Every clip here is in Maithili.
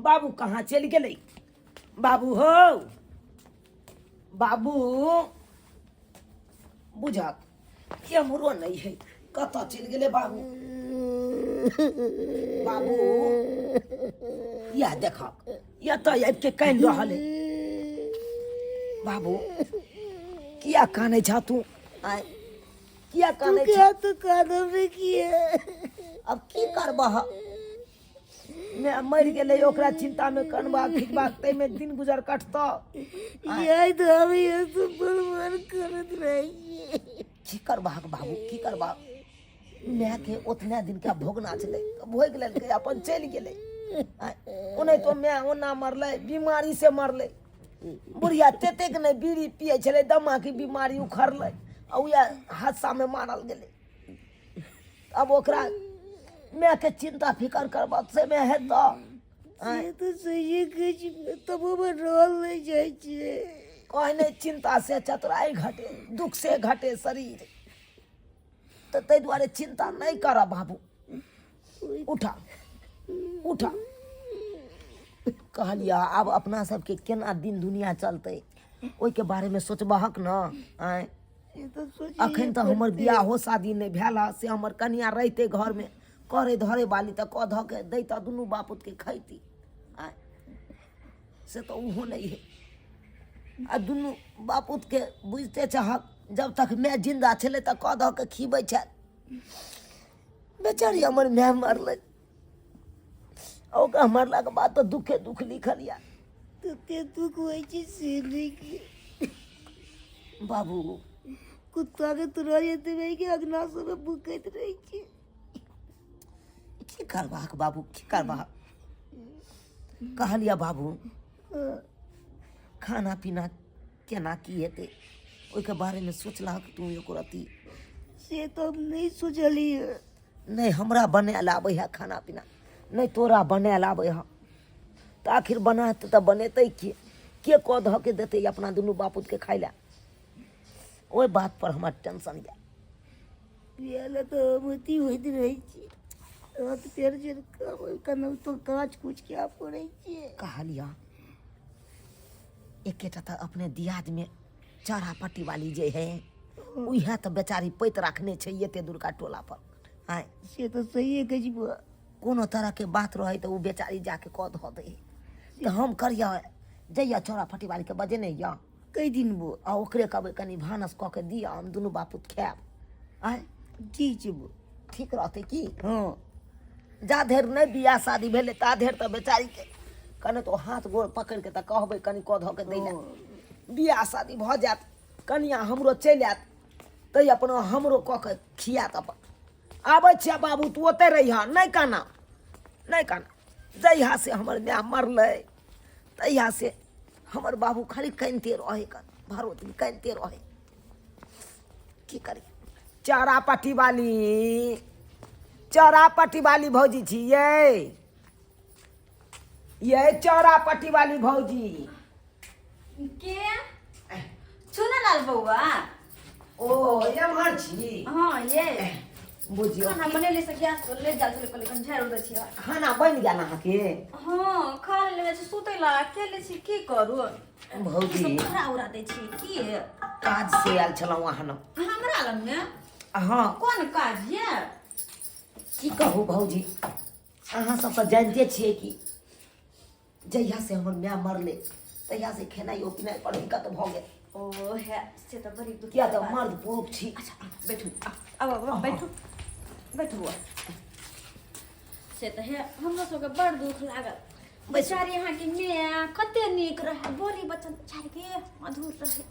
बाबू कहाँ चलि गेलै? बाबू हो, बाबू बुझक एम्हरो नहि है, कतऽ चलि गेलै बाबू? बाबू इएह देखक, एतऽ आबि के कानि रहल है। बाबू किया कानै छह तू? आँय, किया कानै छह? तू कानब किया? अब की करबह, माय मरि गेलै, ओकरा चिंता में कनबा खिचबाक ताहिमे दिन गुजर कटतऽ। याद आबैए तऽ बड़ मन करैत रहै छियै। की करबाक बाबू, की करबाक? मायके ओतने दिनका भोगना छलै तऽ भोगि लेलकै, अपन चलि गेलै। ओनाहितो माय ओना मरलै, बीमारी से मरलै। बुढ़िया तेतेक नहि बीड़ी पियै छलै, दमाके बीमारी उखड़लै आ उएह हादसामे मारल गेलै। अब ओकरा मायके चिंता फिकर करबह से मे हेतऽ? से तऽ सहिए कहै छी, तबो हमर रहल नहि जाइ छै। कहने चिंता से चतुराई घटे, दुख से घटे शरीर, तऽ ताहि दुआरे चिंता नहि करब बाबू। उठा उठा, कहलियै आब अपना सबके केना दिन दुनिया चलतै ओहिके बारेमे सोचबहक ने। आँय, अखन तऽ हमर बियाहो शादी नहि भेल हँ, से हमर कनिया रहितै घरमे करे धरे वाली तऽ कऽ धऽ के दैतऽ, दुनू बापूतके खैती। आँय, से तऽ ओहो नहि है। आ दुनू बापूतके बुझिते छहक, जब तक माय जिन्दा छलै तऽ कऽ धऽ के खिबै छल। बेचारी हमर माय मरलै, आ ओकरा मरलाके बाद तऽ दुखे दुख लिखल यऽ। कते दुख होइ छै से नहि के बाबू। कुत्ता के तुरा जेतै के अगना सब भुकैत रहै छै। की करबाक बाबू, की करबाक? कहलियै बाबू, खाना पीना केना की हेतै ओहिके बारेमे सोचलहक तू एको रत्ती? से तऽ हम नहि सोचलियै। नहि हमरा बनायल आबै है खाना पीना, नहि तोरा बनायल आबै है, तऽ आखिर बनाते तऽ बनेतै के? के कऽ धऽ के देतै अपना दुनू बापूतके खाइ लए? ओहि बात पर हमर टेंशन यऽ। इएह लए तऽ हम अथी होइत रहै छी, हाथ पैर जे केनाहितो काज कुछ कए पड़ै छियै। कहलियै एकेटा तऽ अपने दियादमे चारा पट्टी वाली जे है, उएह तऽ बेचारी पैत राखने छै एते दूरका टोला पर। आँय, से तऽ सहिए कहै छी बौआ। कोनो तरहके बात रहै तऽ ओ बेचारी जाके कऽ धऽ दै, तऽ हम करियै जइया चौरा फटी वालीके बजेने यऽ कै दिन बौआ? आ ओकरे कहबै कनि भानस कऽ के दिअ, हम दुनू बापूत खायब। आँय, ठीक छै बौआ। ठीक रहतै की? हँ। जा धरि नहि बियाह शादी भेलै ता धरि तऽ बेचारीके कने तो हाथ गोड़ पकड़ि के तऽ कहबै कनि कऽ धऽ के दै लए। बियाह शादी भऽ जायत, कनिया हमरो चलि आयत, तै अपना हमरो कऽ के खियात अपन। आबै छियै बाबू, तू ओतहि रहिहऽ, नहि काना नहि काना। जहिया से हमर माय मरलै तहिया से हमर बाबू खाली कानिते रहै, कन भरो दिन कानिते रहै। की करी? चारा पट्टी वाली, चारा पट्टी वाली भौजी छियै ये? चारा पट्टी वाली भौजी के चुनालाल बौआ? ओ एम्हर छी? हाँ, ये बुझियौ खाना बनेले से गैस पर ले जाल छलै, कहलियै कनि झाड़ि दै छियै। खाना बनि गेल अहाँके? हाँ, खा लेले छी, सुतै ला अकेले छी, की करू? भौजी सब उड़ा उड़ा दै छी की? काज से आयल छलहुँ अहाँ लग। हमरा लगमे? हाँ। कोन काज ये? की कहू भौजी, अहाँ सब तऽ जानिते छियै कि जहिया से हमर माय मरलै तहिया से खेनाइयो पिनाइ पर दिक्कत भऽ गेल। ओ है, से तऽ बड़ी दुख। किया तऽ मर्द पुरुष छी। अच्छा बैठू, आब आब बैठू, बैठू बौआ। से तऽ हे, हमरो सबके बड़ दुख लागल। बेचारी अहाँके माय कते नीक रहै, बोली बच्चन बेचारीके मधुर रहै।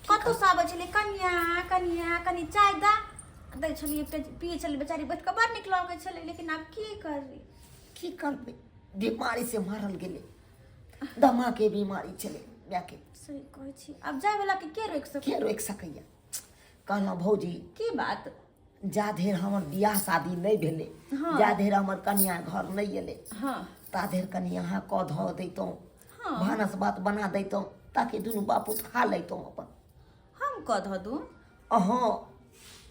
कतहु से आबै छलै, कनिया कनिया कनि चाय दा दै छलियै, पियै छलै बेचारी बैठ कऽ, बड़ नीक लगै छलै। लेकिन आब की करबै? की करबै, बीमारी से मारल गेलै, दमा के बीमारी छलै मायके। सही कहै छी, आब जाय वाला के के रोकि सकै? के रोकि सकैया? कहलहुँ भौजी। की बात? जा धरि हमर बियाह शादी नहि भेलै, जा धरि हमर कनिया घर नहि एलै, ता धरि कनि अहाँ कऽ धऽ दैतहुँ, भानस भात बना दैतहुँ, ताकि दुनू बापूत खा लैतहुँ अपन। हम कऽ धऽ दू? अहाँ।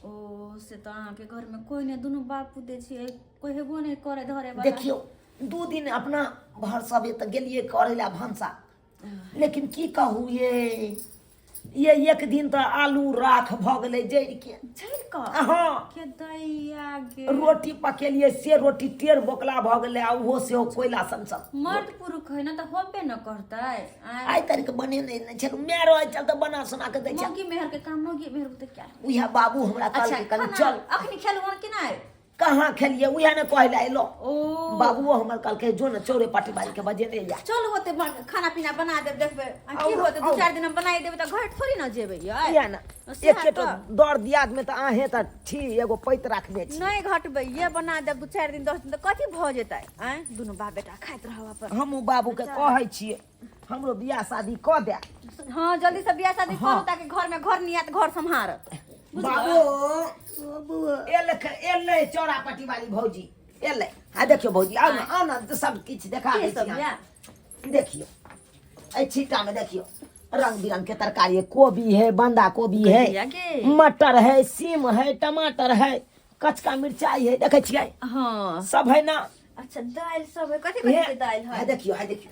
ओ से तऽ अहाँके घरमे कोइ नहि, दुनू बापूते छियै, कोइ हेबो नहि करे धरे वाला। देखियौ, 2 दिन अपना भर सबे तऽ गेलियै करै लए भनसा, लेकिन की कहू ये एक दिन तऽ आलू राख भऽ गेलै जरि के। जरि कऽ? हँ। के दैया गे। रोटी पकेलियै से रोटी टेढ़ बोकला भऽ गेलै, आ ओहो सेहो कोयला सन सन। मर्द पुरुख है ना तऽ होबे न करतै। आँय। आइ तक बनेने नहि छलहुँ, माय रहै छल तऽ बना सोना कऽ दै छल। मौगी मेहर के काम मौगी मेहर के क्या? उएह बाबू हमरा अच्छा, कहलकै कनि खाना चल। अखनी खेलहुँ हन कि नहि? कहाँ खेलियै, उएह ने कहै लए अयलहुँ। ओ बाबुओ हमर कहलकै जो ने चौरे पाटी बारी के बजेने जा। चलू होते खाना पीना बना देब, देखबै आ की आउ, होते, दू आउ। चारि दिन हम बनाइ देबै तऽ घर थोड़ी न जेबै यै। किया ने सएह एके तो तऽ। दर दियाद में तऽ अहें तऽ छी एगो पैत राखने छी। नहि घटबै, ये बना देब 2-4 दिन 10 दिन तऽ कथी भऽ जेतै? आँय, दुनू बाप बेटा खाइत रहब अपन। हमहूँ बाबू के कहै छियै हमरो बियाह शादी कऽ दे। हाँ, जल्दी से बियाह शादी करू ताकि घर में घर नहीं आयत, घर सम्हारत। बाबू बौआ एलै एलै चौरा पट्टी वाली भौजी एलै। हाँ देखियौ भौजी, आउ ने, आउ ने, सब किछु देखा के दै छी सब अहाँके। या? देखियौ एहि छिट्टा में देखियौ रंग बिरंग के तरकारी है, कोबी है, बंधा कोबी है, कहिया के? मटर है, सीम है, टमाटर है, कचका मिर्चाई है, देखै छियै? हाँ। सब है ना। अच्छा, दालि सब है, कथी कथी के दालि है? है देखियौ, है देखियौ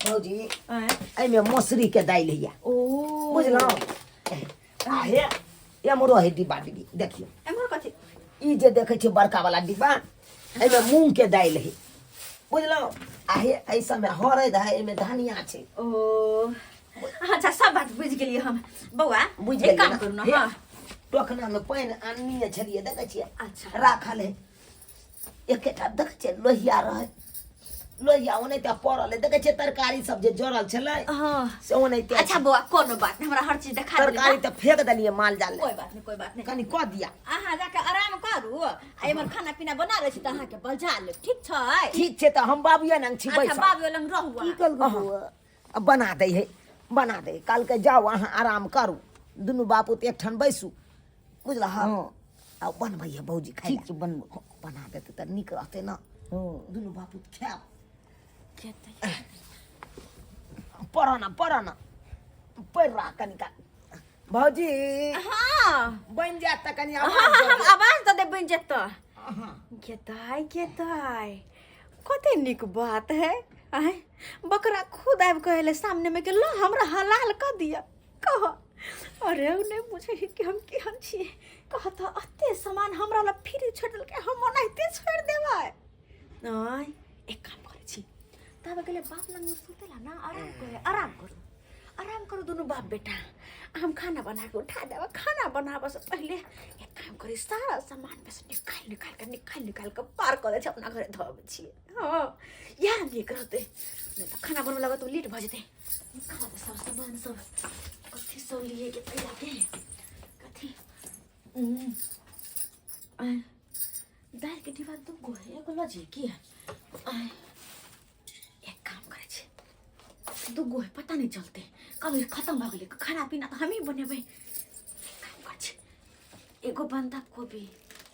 भौजी, आँय? एहिमे मसुरी के दालि हैया। ओ बुझलहुँ? आ हे एम्हरो है डिब्बा डिब्बी, देखियौ। एम्हर कथी? ई जे देखै छियै बड़का वाला डिब्बा, एहिमे मूंग के दालि है, बुझलहुँ? आ हे एहि सबमे हरैद है, एहिमे धनिया छै। ओ अच्छा, सब बात बुझि गेलियै हम बौआ। बुझि एक गेलियै काम ने? करू ने। हे, हाँ। टोकना मे पानि आनने छलियै, देखै छियै? अच्छा। राखल है एकेटा, देखै छियै लोहिया रहै, लोहिया ओनाहिते पड़ल है, देखै छियै तरकारी सब जे जड़ल छलै? हाँ। से ओनाहिते। अच्छा बौआ, कोनो बात नहि, हमरा हर चीज देखा देली। तरकारी तऽ फेंक देलियै माल जाल लए। कोई बात नहि, कोई बात नहि। कनि कऽ दिया। अहाँ जाके आराम करू आ एम्हर खाना पीना बना लै छी तऽ अहाँके बजा लेब, ठीक छै? ठीक छै, तऽ हम बाबुए लग छी अच्छा बैसल। बाबू लग रहू की अहाँ। कहलकै बौआ? आ बना दै है, बना दै। कहलकै जाउ अहाँ आराम करू, दुनू बापूत एकठाम बैसू, बुझलह? हँ। आ बनबै है भौजी खाइ ठीक छै, बनबो। लए। बना देतै तऽ नीक रहतै ने। हँ। दुनू बापूत खायब। खेतै। पढ़ ना, पढ़ ना, पढ़ रहा कनिका भौजी। हाँ। बनि जायत तऽ कनि हाँ आवाज हाँ दऽ हम देब। आवाज दऽ देब, बनि जेतै। हाँ। गेताय गेताय, कते नीक बात है। आय, बकरा खुद आबि कऽ एलै सामने में के ल हमरा हलाल कऽ दिअ। कह, अरे उ नहि बुझै है कि हम केहन छियै। कह तऽ, एते सामान हमरा लग फ्री छोड़ि देलकै, हम ओनाहिते छोड़ि देबै? आय, एक काम करै छी, तब गेलै बाप लग सुतै ला ना, आराम करे, आराम करू, आराम करू दुनू बाप बेटा, हम खाना बना के उठा देब। खाना बनाबऽ से पहिले एक काम करी, सारा सामान में से निकालि निकालि कऽ निकालि निकालि कऽ पार कऽ दै छी, अपना घरे धऽ अबै छियै। हँ, इएह नीक रहतै, नहि तऽ खाना बनबऽ लागत तऽ लेट भऽ जेतै। निकाल दे सब सामान सब, कथी सब लिए के तैयार के कथी। आय, दालि के डिब्बा दू गो है, एगो लऽ जइए की? आय, एक काम करै छी, दू गो है, पता नहि चलतै कभी खतम भऽ गेलै। खाना पीना तऽ हमही बनेबै। एक काम करै छी, एगो बन्धा कोबी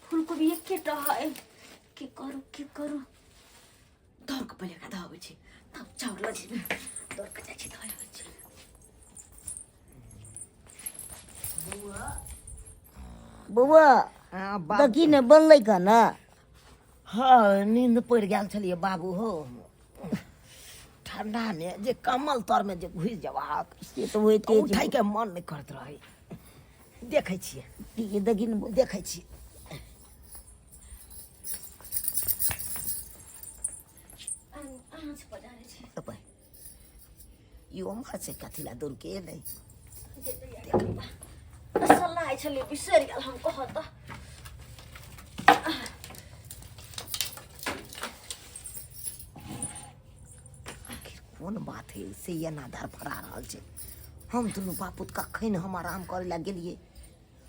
फूल कोबी एकेटा है, की करू की करू? दौड़ कऽ पहिले एकरा धऽ अबै छी, तब चाउर लऽ जेबै। दौड़ कऽ जाइ छी, धऽ अबै छी। बौआ। हाँ, बाबू। देखी ने, बनलै खाना? हाँ, नींद पड़ि गेल छलियै बाबू हो। ठंडा मे जे कमल तर मे जे घुसि जेबाक से तऽ होइते छै। उठै के मन नहि करैत रहै। देखै छियै। ठीक छै, देखी ने। देखै छियै। आँच पजारै छी। अबै ई उम्हर से कथी ला दौड़ के एलै? सलाइ छलियै, बिसरि गेल हम। कहऽ तऽ। आखिर कोन बात है से एना धड़फड़ा रहल छै? हम दुनू बापूत कखन हम आराम करै लए गेलियै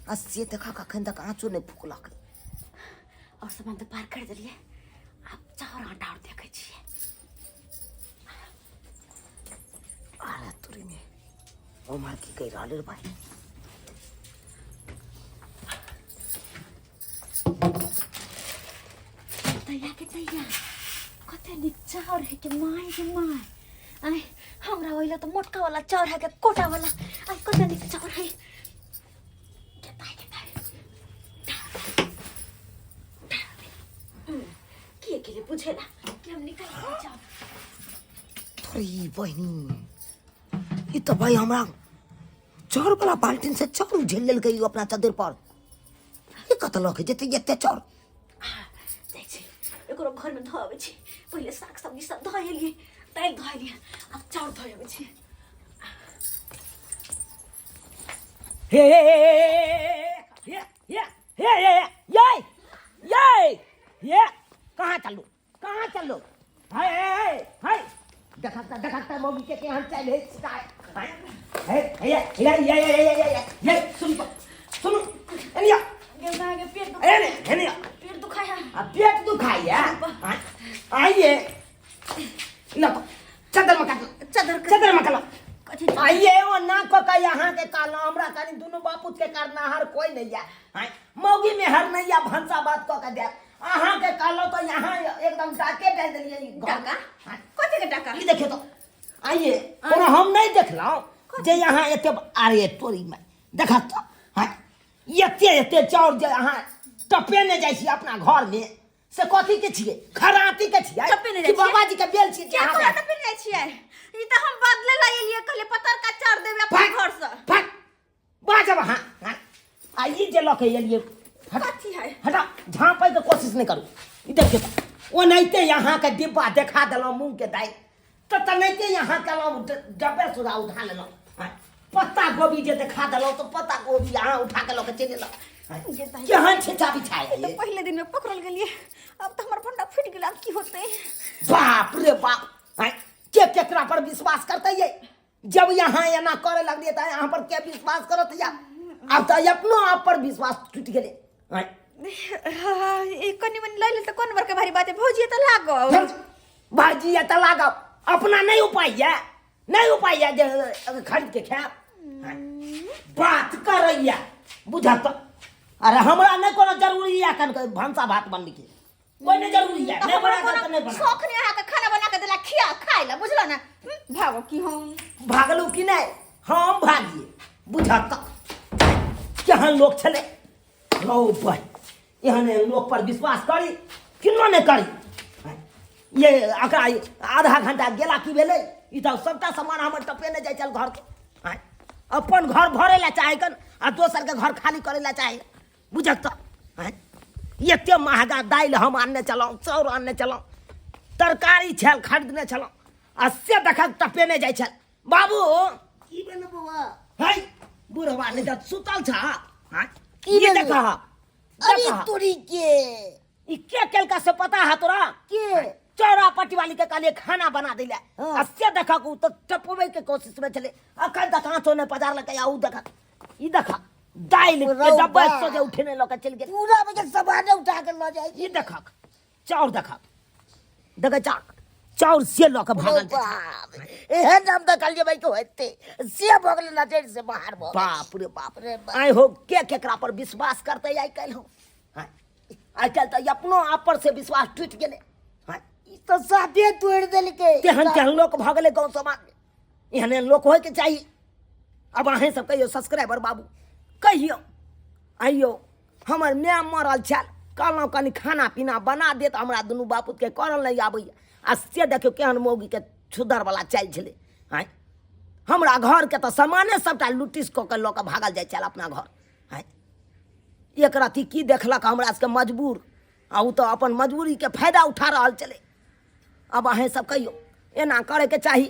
आ से देखा कखन तक आँचो नहि फुकलक। आओर सामान तऽ पार कर देलियै, आब चाउर आटा आओर देखै छियै। अरे तुरी में उम्हर की कहि रहल रे भाई? तैया के तैया, कते नीक चाउर है के my के my. आय, हमरा ओइला तऽ मोटका वाला चाउर है के कोटा वाला। आय, कते नीक चाउर है। केताय केताय, के गेलै बुझेला? के छी, हम निकालि दै चाउर। थोड़ी बहिनी, ई तऽ भाई हमरा चाउर वाला बाल्टीन से चाउर उझेल लेलकै ई अपना चद्दर पर। ई कतऽ लऽ के जेतै एते चाउर? जाइ छी, एकरो घरमे धऽ अबै छी। पहिले साग सब्जी सब धऽ एलियै, दालि धऽ एलियै, आब चाउर धऽ अबै छी। हे हे हे हे हे हे हे ये ये ये, कहाँ चलू, कहाँ चलू? हे हे हे, देखत देखत मम्मी के केहन चालि है। हे हे हे हे हे हे हे, सुन सुन, एनिया। गेल पेट। एने एनिया। पेट दुखाय है। आ पेट दुखाइया? आइए न, चदर में काट। चदर? चदर में काट। कथी? आइए, ओ ना को का यहाँ के काला हमरा कनी दुनू बापूत के करनाहर कोई नहीं है। आय, मौगी में हर नहीं है भंसा बात को के दे। अहाँ के कहलो तो यहाँ एकदम डाके डाल देलिए ई घर। टाका? आय, कथी के टाका? ई देखियो तो, आइए, कोनो हम नहीं देखलहुँ जे यहाँ एते, अरे तोरी में देखत तो। हाँ, एते एते चाउर जे अहाँ टपेने जाइ छी अपना घर में, से कथी के छियै? खराती के छियै? टपेने जाइ कि छियै? बाबाजी के बेल छियै? क्या तोरा टपेने जाइ छियै? ई तऽ हम बदले ला एलियै, कहलियै पतर का चाउर देबै अपन घर से। फट बाजब अहाँ। हाँ, आ ई जे लऽ के एलियै, हटा। कथी है? हटा, झाँपै के कोशिश नहि करू। ई देखियौ तऽ ओनाहिते अहाँके डिब्बा देखा देलहुँ मूँगके दालि तऽ तेनाहिते अहाँ केलहुँ, डब्बे सुधा उठा लेलहुँ। हाँ, पत्ता गोभी जे देखा देलहुँ तऽ पत्ता गोभी अहाँ उठा के लऽ के चलि एलहुँ। हाँ, जे दाइ। केहन छिछा बिछाय ई तऽ पहिले दिन में पकड़ल गेलियै, अब तऽ हमर भंडा फूटि गेल, आब की होतै? बाप रे बाप! आँय, के केकरा पर विश्वास करते ये? जब यहाँ एना करे लगलियै तऽ यहाँ पर के विश्वास करत या? आब तऽ अपनो आप पर विश्वास टूटि गेलै। आँय, हाँ, ई कनि मनि लऽ लेल तऽ कोन बड़का भारी बात है भौजी? तऽ लागब। भाजी ये तऽ लागब, अपना नहीं उपाय ये, नहीं उपाय ये जे खरीद के खायब। आँय, बात करैया बुझत। अरे हमरा नहीं कोनो जरूरी है कन भनसा भात बनबे के, कोई नहीं जरूरी है। तऽ नहीं हमरा बना कोनो तऽ नहीं बना। शौख नहि अहाँके खाना बना के देला खिया खाय ला, बुझलो ने? भागो की हम भागलू कि नहीं? हम भागिए बुझत। केहन लोक छलै रौ भाइ, एहन एहन लोक पर विश्वास करी किनो नहि करी। ये एकरा आधा घंटा गेला की भेलै? ई तऽ सबटा सामान हमर टपेने जाइ छल घरके। आँय, अपन घर भरै लए चाहै कन आ दोसरके घर खाली करै लए चाहै, बुझक तऽ। आँय, एते महगा दालि हम आनने छलहुँ, चाउर आनने छलहुँ, तरकारी छल खरीदने छलहुँ, आ से देखक टपेने जाइ छल। बाबू। की भेल बौआ? है बुढ़वा नहि तऽ सुतल छ। आँय, की ई भेल? देखह। अरे देखह। तोरी के। ई के केलका से पता है तोरा? के? चौरा पट्टी वाली के कहलिए खाना बना दिले। हाँ। आ से देखक उ तऽ टपबै के कोशिश में छलै, अखन तक आँचो नहि पजारलकै। आ उ देखक, ई देखक दालि के रौ डब्बा बा। सोझे उठेने लऽ के चलि गेल। पूरा बजे सामाने उठा के लऽ जाइ। ई देखक चाउर, देखक, देखै चाउर, चाउर से लऽ के भागल जाइ छै। बाप, एहन हम देखलियै भाई के होते से भऽ गेलै, नजर से बाहर भऽ गेलै। बाप रे बाप। रे बाप। आइ हो, के केकरा पर विश्वास करतै आइ काल्हि? हम आइ काल्हि तऽ अपनो आप पर से विश्वास टूटि गेलै। आँय, ई तऽ साफे तोड़ि देलकै। तेहन तेहन लोक भऽ गेलै गाँव समाजमे। एहन एहन लोक होइके चाही? आब अहेँ सब कहियौ सब्सक्राइबर बाबू, कहियौ। आइयो हमर माय मरल छल, कहलहुँ कनि खाना पीना बना देत, हमरा दुनू बापूतके करल नहि आबैए, आ से देखियौ केहन मौगीके छुदरवला चालि छलै। आँय, हमरा घरके तऽ सामाने सभटा लुटिस कऽ के लऽ कऽ भागल जाइ छल अपना घर। आँय, एक रत्ती की देखलक हमरा सबके मजबूर, आ ओ तऽ अपन मजबूरीके फायदा उठा रहल छलै। आब अहेँ सब कहियौ, एना करैके चाही?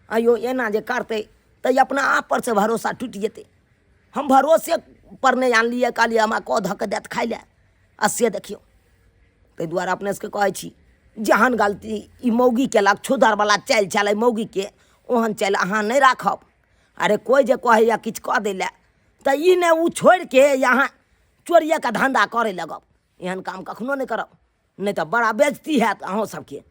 आइयो एना जे करतै तऽ अपना आप पर से भरोसा टूटि जेतै। हम भरोसे पर नहि आनलियै, कहलियै हमरा कऽ धऽ कऽ देत खाइ लए, आ से देखियौ। ताहि दुआरे अपने सबके कहै छी, जेहन गलती ई मौगी केलक, छुदरवला चालि छलै मौगीके, ओहन चालि अहाँ नहि राखब। अरे कोइ जे कहैए किछु कऽ दै लए तऽ ई नहि ओ छोड़िके अहाँ चोरिएके धन्धा करय लगब। एहन काम कखनो नहि करब, नहि तऽ बड़ा बेजती हैत अहूँ सबके।